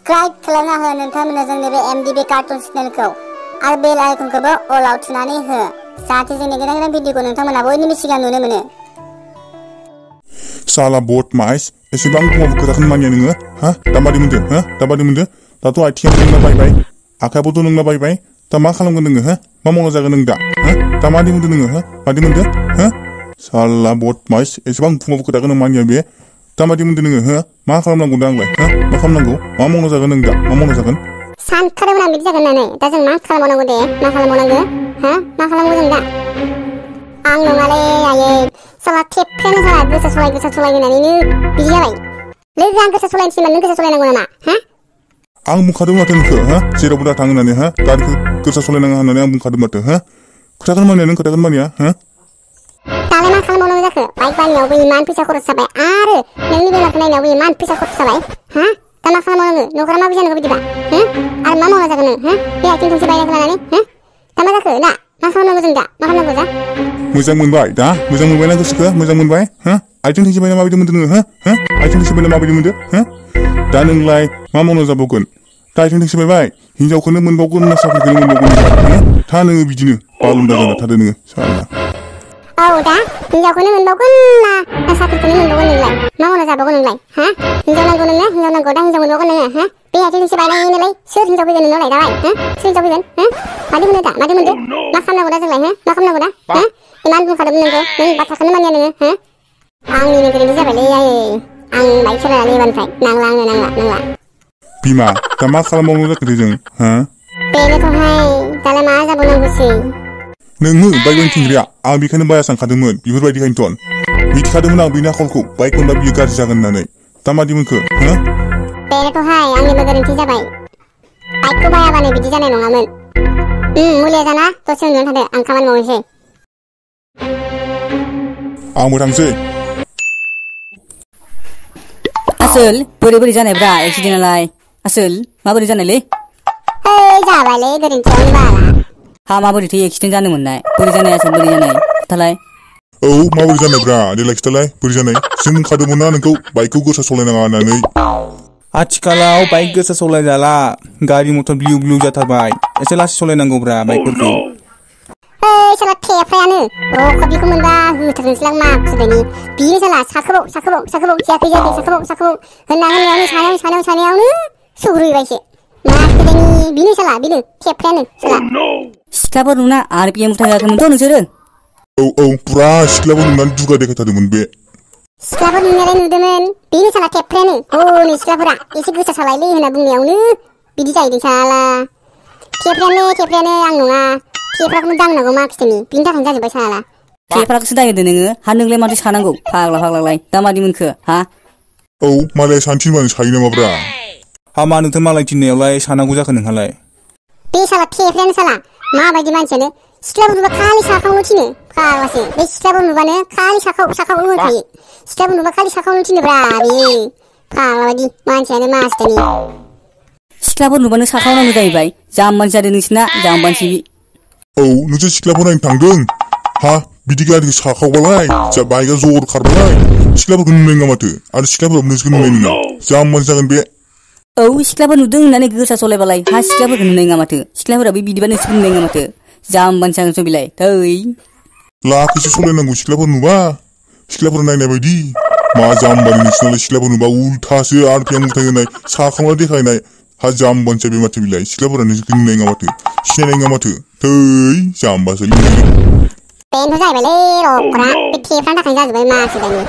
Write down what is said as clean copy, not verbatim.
Subscribe खालामना हो नोंथांमोना जोंनि बे MDB कार्टुन चेनेलखौ आरो बेल आइकनखौबो अलाव थुनानै हो जाहाथे जोंनि गोदान गोदान भिडिअखौ नोंथांमोना बयनिबो सिगां नुनो मोनो। साला बट माइस एसेबां बुंबाबो खोथाखौनो मानिया नोङो हा दामादि मोनदो दाथ' आथिङाबो नोंना बायबाय आखायाबोथ' नोंना बायबाय दा मा खालामगोन नोङो हा मा मावना जागोन नों दा हा दामादि मोनदो नोङो हा मादि मोनदो हा साला बट माइस एसेबां बुंबाबो खोथाखौनो मानिया बे दामादि मोनदो नोङो हा मा खालामनांगौ दा आंलाय हा मा खालामनांगौ मा मावना जागोन नों दा मा मावना जागोन सानखादोंमोन आं बिदि जागोन होननानै दा जों मा खालामबावनांगौ दे मा खालामबावनांगौ हा मा खालामनांगौ जों दा आं नङालै आयै साला टेप्रेनो साला गोसा सलाय होननानैनो बिदि जाबाय लोगो आं गोसा सलायनो थिनबा नों गोसा सलायनांगौ नामा हा आं बुंखादों माथो नोंखौ हा जेरावबो दा थाङो होननानै हा गारिखौ गोसा सलायनाङा होननानै आं बुंखादों माथो हा खोथाखौनो मानिया नों खोथाखौनो मानिया हा दालाय मा खालामबावनांगौ जाखो बाइक बायनायावबो इमान फैसा खरस जाबाय आरो नोंनि बेमारखौ नायनायावबो इमान फैसा खरस जाबाय हा दा मा खालामबावनांगौ न'खरा माबोरै जानांगौ बिदिबा हा आरो मा मावना जागोन नों हा बे आथिं थोंसे बायनायखौ लानानै हा दा मा जाखो दा मा खालामनांगौ जों दा मा खालामनांगौ दा मोजां मोनबाय दा मोजां मोनबायना गोसोखौ मोजां मोनबाय हा आथिं थोंसे बायना माबायदि मोनदों नोङो हा आथिं थोंसे बायना माबायदि मोनदों हा दा नोंलाय मा मावना जाबावगोन दा आथिं थोंसे बायबाय हिनजावखौनो मोनबावगोन ना साख्रिखौनो मोनबावगोन हा था नोङो बिदिनो बालुंदा जाना थादो नोङो साला औ दा हिनजावखौनो मोनबावगोन ना साख्रिखौनो मोनबावगोन नोंलाय मा मावना जाबावगोन नोंलाय हा हिनजाव नांगौ नोंनो हिनजाव नांगौ दा हिनजाव मोनबावगोन नोङो हा बे आथिं थोंसे बायनायनोलाय सोर हिनजाव फैगोन नोंनावलाय दालाय हा सोर हिनजाव फैगोन हा मादि मोनदो दा मादि मोनदो मा खालामनांगौ दा जोंलाय हा मा खालामनांगौ दा हा इमान बुंखादोंमोन नोंखौ नों बाथ्राखौनो मानिया नोङो हा आंनिनो गोरोन्थि जाबायलै आयै आं बाइक सालायनानै एबारनिफ्राय नांला बिमा दा मा खालामबावनो जाखो जों हा बेनोथ'हाय दालाय मा जाबावनांगौसै नोङो बाइक बायनो थिनग्राया आं बेखायनो बाया सानखादोंमोन बेफोरबायदिखायनोथ' मिथिखादोंमोन आं बेनि आखलखौ बाइक मोनबा बियो गाज्रि जागोन होननानै दा मादि मोनखो हा बेनोथ'हाय आंनिबो गोरोन्थि जाबाय बाइकखौ बायाबानो बिदि जानाय नङामोन मुलिया जाना दसे उन्दुनानै थादो आं खामानि मावनोसै आंबो थांसै आसोल बोरै जानायब्रा एक्सिडेन्टआलाय आसोल माबोरै जानायलै जाबायलै गोरोन्थियावनो बाला हा माबोरैथो एक्सिडेन्ट जानो मोननाय बोरै जानाय आसोल बोरै जानाय खोथालाय औ माबोरै जानायब्रा देलाय खिथालाय बोरै जानाय जों बुंखादोंमोन ना नोंखौ बाइकखौ गोसा सलायनाङा होननानै आथिखालाव बाइक गोसा सलायजाला गारि मटर ब्लिउ जाथारबाय एसे लासै सलायनांगौब्रा बाइकफोरखौ साला थेफ्रायानो रखबिखौ मोनबा होथारनोसैलां माखुदायनि बियो साला साखोबाव जायाखै साखोबाव होननायावनो सानायावनो सौग्रोबायसो माखुदायनि बिनो साला बिनो थेफ्रायानो साला सिख्लाफोर नुना RPM उथायाखैमोनथ' नोंसोरो औ पुरा सिख्लाफोर नुनानै दुगा देखायथारदोंमोन बे सिख्लाफोर नुनायालाय नुदोंमोन बेनो साला थेफ्रायानो हनै सिख्लाफोरा एसे गोसा सालायलै होनना बुंनायावनो बिदि जाहैदों साला थेफ्रायानो आं नङा थेफ्राखौनो दांनांगौ माखिथायनि बिनि थाखायनो जाजोब्बाय साला थेफ्राखौसो दांहोदो नोङो हा नोंलाय माथो सानांगौ फाग्लालाय दा मादि मोनखो हा औ मालाय सानो थिनबानो सायो नामाब्रा हा मा नोंथां मालाय थिननायावलाय सानांगौ जाखो नोंहालाय बे साला थेफ्रायानो साला माबायदि मानसियानो सिख्लाफोर नुबा खालि साखावनो थिनो फाग्लासो बे सिख्लाफोर नुबानो खालि साखावनो होनखायो सिख्लाफोर नुबा खालि साखावनो थिनोब्रा बेयो फाग्लाबायदि मानसियानो मासथायनि सिख्लाफोर नुबानो साखावनांगौ जाहैबाय जाम्बानिसो जादों नोंसिना जाम्बानिसो औ नोंसोर सिख्लाफोर नायनो थांदों हा बिदि गारिखौ साखावबालाय बाइकआ जर खारबालाय सिख्लाफोरखौ नुनाय नङा माथो आरो सिख्लाफोराबो नोंसोरखौ नुनाय नङा जाम्बानिसो जागोन बे औ सिख्लाफोर नुदों होननानै गोसा सलायबालाय हा सिख्लाफोरखौ नुनाय नङा माथो सिख्लाफोराबो बिदिबा नोंसोरखौ नुनाय नङा माथो जाम्बानिसो जागोनसो बिलाय थै लाखैसो सलायनांगौ सिख्लाफोर नुबा सिख्लाफोर नायनाय बायदि मा जाम्बानि नोंसिनालाय सिख्लाफोर नुबा उल्थासो RPM उथायहोनाय साखावना देखायनाय हा जाम्बानिसो बे माथो बिलाय सिख्लाफोरा नोंसोरखौ नुनाय नङा माथो सिनायनाय नङा माथो थै जाम्बासो बेनोथ' जाहैबायलै र'फ्रा बे थेफ्रानि थाखायनो जाजोब्बाय मासि दानि